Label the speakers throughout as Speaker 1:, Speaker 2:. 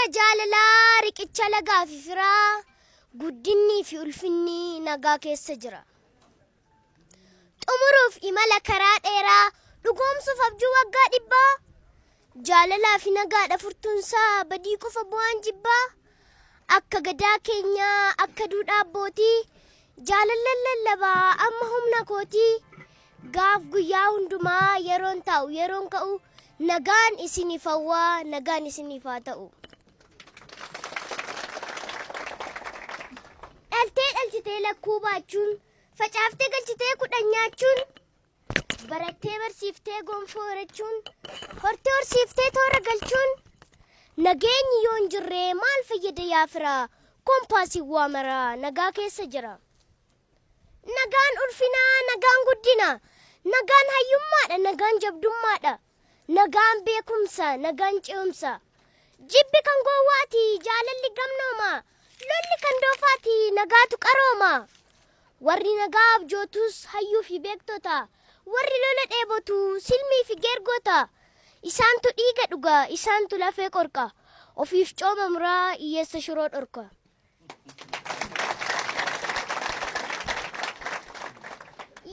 Speaker 1: Bu'uura jaalalaa riqicha lagaa fi firaa guddinnii fi ulfinni nagaa keessa jira. Xumuruuf imala karaa dheeraa dhugoomsuuf abjuu waggaa dhibbaa jaalalaa fi nagaadha furtuunsaa badii qofa bu'aan jibbaa akka gadaa keenyaa akka duudhaa abbootii jaalallan lallabaa amma humna kootii gaaf guyyaa hundumaa yeroon taa'u yeroon ka'u nagaan isiniif hawwaa nagaan isiniif haa ta'u. Dhaltee dhalchitee lakkuu baachuun facaaftee galchitee kudhan nyaachuun barattee barsiiftee gonfoo horachuun hortee horsiiftee toora galchuun nageenyi yoo hin jirre maal fayyada yaa firaa koompaasiin waa maraa nagaa keessa jira. Nagaan ulfinaa nagaan guddina nagaan hayyummaadha nagaan jabdummaadha nagaan beekumsa nagaan ce'umsa jibbi kan gowwaati jaalalli gamnooma lolli kan doofaati nagaatu qarooma. Warri nagaa abjootus hayyuu fi beektota, warri lola dheebotu silmii fi geergota. Isaantu dhiiga dhuga, isaantu lafee qorqa, ofiif cooma muraa, hiyyeessa shiroo dhorka.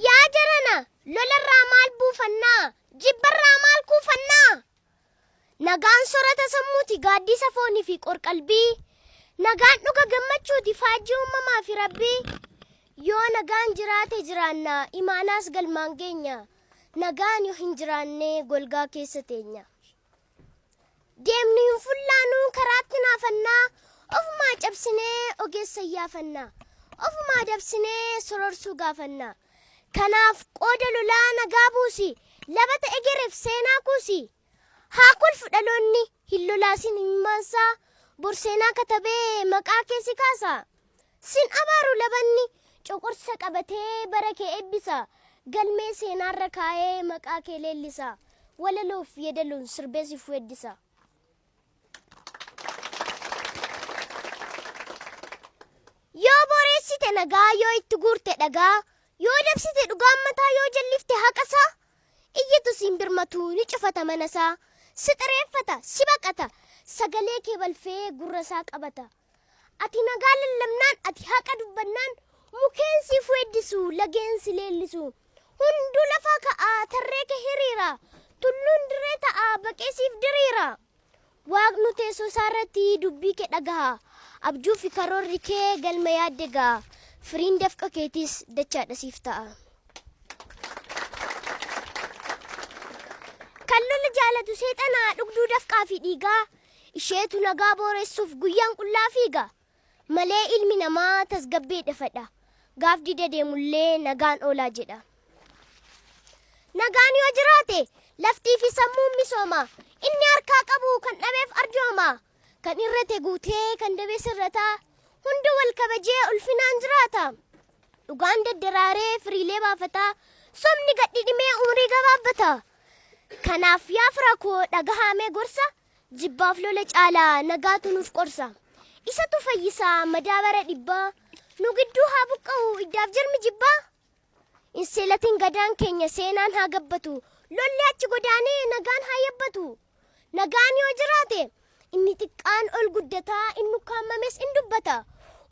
Speaker 1: Yaa jarana, lolarraa maal buufannaa? Jibbarraa maal kuufannaa? Nagaan sorata sammuuti gaaddisa foonii fi qorqalbii. Nagaan dhuga gammachuuti faajjii uumamaa fi rabbii. Yoo nagaan jiraate jiraanna imaanaas galmaan geenya. Nagaan yoo hin jiraanne golgaa keessa teenya. Deemnu hin fullaanuu karaatti naafannaa ofumaa cabsinee ogeessa iyyaafanna. Ofumaa dabsinee sororsuu gaafanna. Kanaaf qooda lolaa nagaa buusi, labata egereef seenaa kuusi. Haa kolfu dhaloonni, hin lolaasin imimmaansaa, bor seenaa katabee maqaa kee si kaasa. Sin abaaru labanni, coqorsa qabatee bara kee eebbisa, galmee seenaarra kaa'ee maqaa kee leellisa, walaloof yeedaloon sirbee siif weeddisa. Yoo booreessite nagaa, yoo itti guurte dhagaa, yoo dabsite dhugaan mataa, yoo jallifte haqasaa, iyyitu siin birmatu ni cufata manasaa, si xireeffata, si baqata, sagalee kee balfee gurrasaa qabata. Ati nagaa lallabnaan, ati haqa dubbannaan, mukeen siif weeddisu, lageen si leellisu. Hunduu lafaa ka'a, tarree kee hiriira, tulluun dirree ta'a, baqee siif diriira. Waaqnu teessoo isaa irratti dubbii kee dhagaha. Abjuu fi karoorri kee galma yaadde ga'a. Firiin dafqa keetiis dachaadha siif ta'a. Kan lola jaalatu seexana dhugduu dafqaa fi dhiigaa. Isheetu nagaa booressuuf guyyaan qullaa fiiga. Malee ilmi namaa tasgabbii dhafadha. Gaaf dida deemullee nagaan oolaa jedha. Nagaan yoo jiraate laftii fi sammuun misooma. Inni harkaa qabu kan dhabeef arjooma. Kan irrate guutee kan dabe sirrata. Hundi wal kabajee ulfinaan jiraata. Dhugaan daddaraaree firiilee baafata. Sobni gadhidhimee umrii gabaabbata. Kanaaf yaa fira koo dhagahaamee gorsa. Jibbaaf lola caalaa nagaatu nuuf qorsa. Isatu fayyisaa madaa bara dhibbaa. Nu gidduu haa buqqa'u iddaaf jirmi jibbaa. Hin seelatin gadaan keenya seenaan haa gabbatu. Lolli achi godaanee nagaan haa yabbatu. Nagaan yoo jiraate inni xiqqaan ol guddataa inni ukkaammames in dubbata.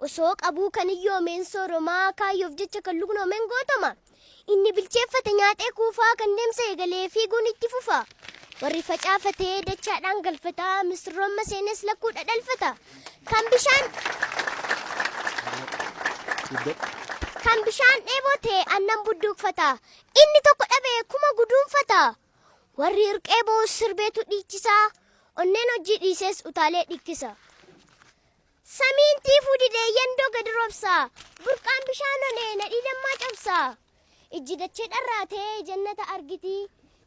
Speaker 1: Osoo qabuu kan hiyyoomeen sooromaa kaayyoof jecha kan lugnoomeen gootoma. Inni bilcheeffate nyaatee kuufaa kan deemsa eegalee fiiguun itti fufa. Warri facaafate dachaadhaan galfata misirroon maseenes lakkuu dhadhalfata. Kan bishaan kan bishaan dheebote annan budduuqfata. Inni tokko dhabe kuma guduunfata. Warri irqee boo'us sirbeetu dhiichisa. Onneen hojii dhiises utaalee dhikkisa. Samiin tiifuu didee yandoo gadi roobsa. Burqaan bishaan onee nadhii dammaa cabsa. Ijji dachee dharraatee jannata argiti.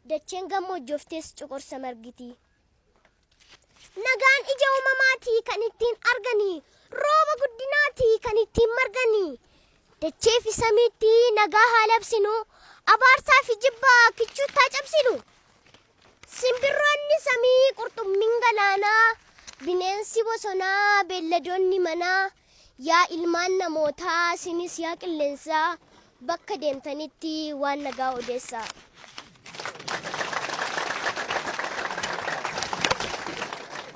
Speaker 1: Dacheen gammoojjooftes coqorsa margiti. Nagaan ija uumamaati kan ittiin argani. Rooba guddinaati kan ittiin margani. Dachee fi samiitti nagaa haa labsinu. Abaarsaa fi jibbaa kichuutti haa cabsinu. Simbirroonni samii, qurxummiin galaanaa, bineensi bosonaa, beelladoonni manaa, yaa ilmaan namootaa, isinis yaa qilleensaa, bakka deemtanitti waan nagaa odeessaa.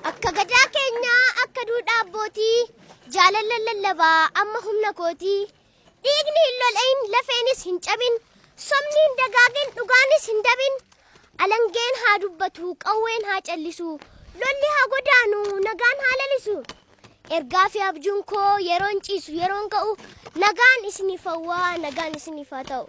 Speaker 1: Akka gadaa keenyaa, abbootii jaalala lallabaa amma humna kootii. Dhiigni hin lola'in lafeenis hin cabin sobni hin dagaagin dhugaanis hin dabin. Alangeen haa dubbatu qawween haa callisu lolli haa godaanu nagaan haa lalisu. Ergaa fi abjuun koo yeroon ciisu yeroon ka'u nagaan isiniif hawwaa nagaan isiniif haa ta'u.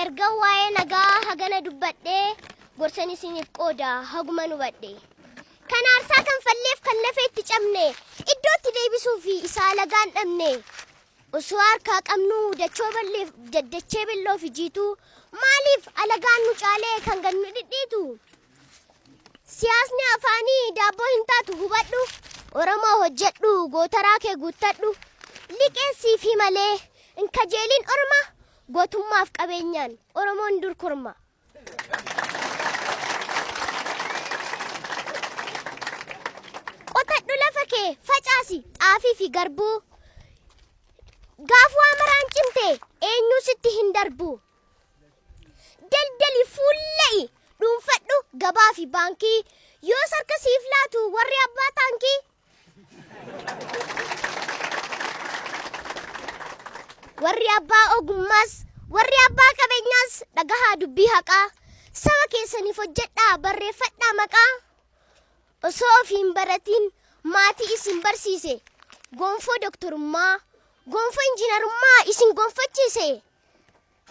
Speaker 1: Erga waa'ee nagaa hagana dubbadhee gorsan isiniif qooda haguma hubadhe. Kan aarsaa kan falleef kan lafee itti cabne iddootti deebisuu fi isaa lagaan dhabne. Osoo harkaa qabnuu dachoo balleef daddachee belloo fi jiituu maaliif alagaan nu caalee kan gad nu dhidhiitu? Siyaasni afaanii daabboo hin taatu hubadhu. Oromoo hojjedhu gootaraa kee guuttadhu. Liqeessii fi malee hin kajeelin orma gootummaaf qabeenyaan Oromoon dur korma. Qotadhu lafa kee facaasi xaafii fi garbuu. Gaafuu amaraan cimte eenyuu sitti hin darbu. Daldali fuulla'i dhuunfadhu gabaa fi baankii yoos harka siif laatu warri abbaa taankii. Warri abbaa ogummaas warri abbaa qabeenyaas dhagahaa dubbii haqaa saba keessaniif hojjedhaa barreeffadhaa maqaa. Osoo ofii hin baratiin maatii isin barsiise gonfoo doktorummaa gonfoo injiinarummaa isin gonfachiise.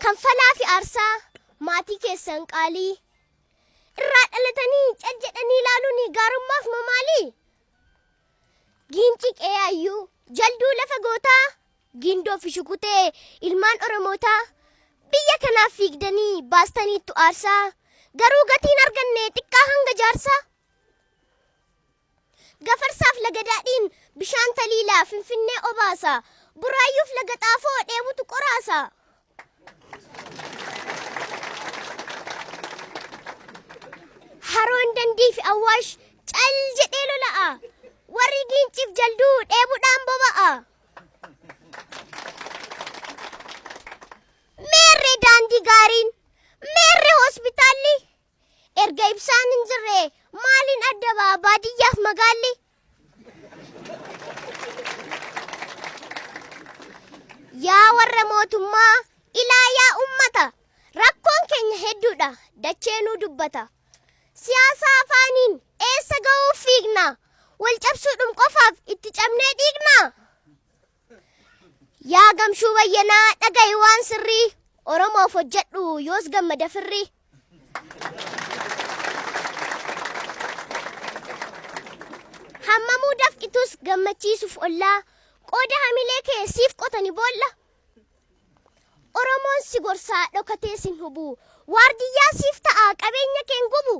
Speaker 1: Kanfalaa fi aarsaa maatii keessan qaalii irraa dhalatanii cal jedhanii ilaaluun gaarummaaf moo maalii? Giincii qe'ee ayyuu jalduu lafa gootaa giindoo fi shukutee ilmaan Oromootaa biyya kanaaf fiigdanii baastaniittu aarsaa garuu gatiin arganne xiqqaa hanga jaarsaa. Gafarsaaf laga daadhiin bishaan taliilaa Finfinnee obaasa. Buraayyuuf laga xaafoo dheebutu qoraasa. Haroon dandii fi awwaash cal jedhee lola'a. Warri giinciif jalduu dheebuudhaan boba'a. Meerre daandii gaariin? Meerre hospitaalli? Erga ibsaan hin jirre maaliin adda ba'a baadiyyaaf magaalli? Yaa warra mootummaa ilaa yaa ummata rakkoon keenya hedduudha dacheenuu dubbata. Siyaasa afaaniin eessa ga'uuf fiigna? Wal cabsuudhum qofaaf itti cabnee dhiigna? Yaa Gamshuu Bayyanaa dhaga'i waan sirrii Oromoof hojjedhu yoos gammada firrii. Hammamuu dafqitus gammachiisuuf ollaa qooda hamilee kee siif qotani boolla. Oromoon si gorsaa dhokatee sin hubu waardiyyaa siif ta'a qabeenya keen gubu.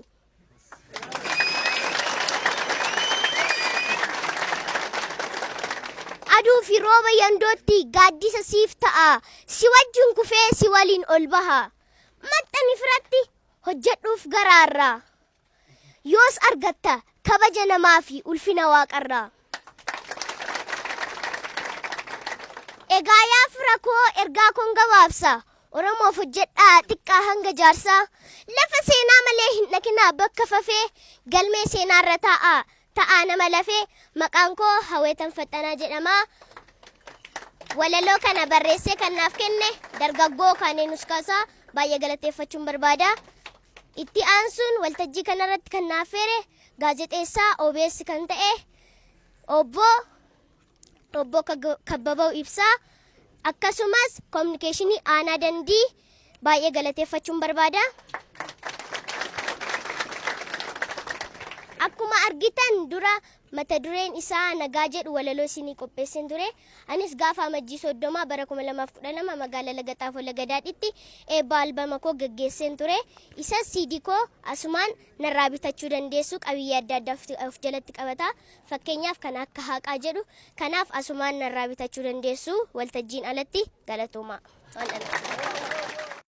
Speaker 1: Aduu fi rooba yandootti gaaddisa siif ta'a. Si wajjin kufee si waliin ol baha. Maxxani firatti hojjedhuuf garaarraa. Yoos argatta kabaja namaa fi ulfina waaqarraa. Egaa yaa fira koo ergaa koon gabaabsa. Oromoof hojjedhaa xiqqaa hanga jaarsaa. Lafa seenaa malee hin dhaqinaa bakka fafee galmee seenaarra taa'aa ta'aa nama lafee maqaan koo Haweetan Faxxanaa jedhama. Walaloo kana barreessee kan naaf kenne dargaggoo Kaanee Nuskaasaa baay'ee galateeffachuun barbaada. Itti aansuun waltajjii kanarratti kan naaf feere gaazexeessaa OBS kan ta'e obbo Kabbabau Ibsaa akkasumas koominikeeshinii aanaa dandii baay'ee galateeffachuun barbaada. Akkuma argitan dura mata dureen isaa nagaa jedhu walaloo isinii qopheesseen ture. Anis gaafa Amajjii 30 bara 2012 magaalaa Laga Xaafoo Laga Daadhiitti eebba albama koo gaggeesseen ture. Isas CD koo asumaan narraa bitachuu dandeessu qabiyyee adda addaa of jalatti qabata. Fakkeenyaaf kan akka haqaa jedhu kanaaf asumaan narraa bitachuu dandeessu waltajjiin alatti galatoomaa. Waan dhala.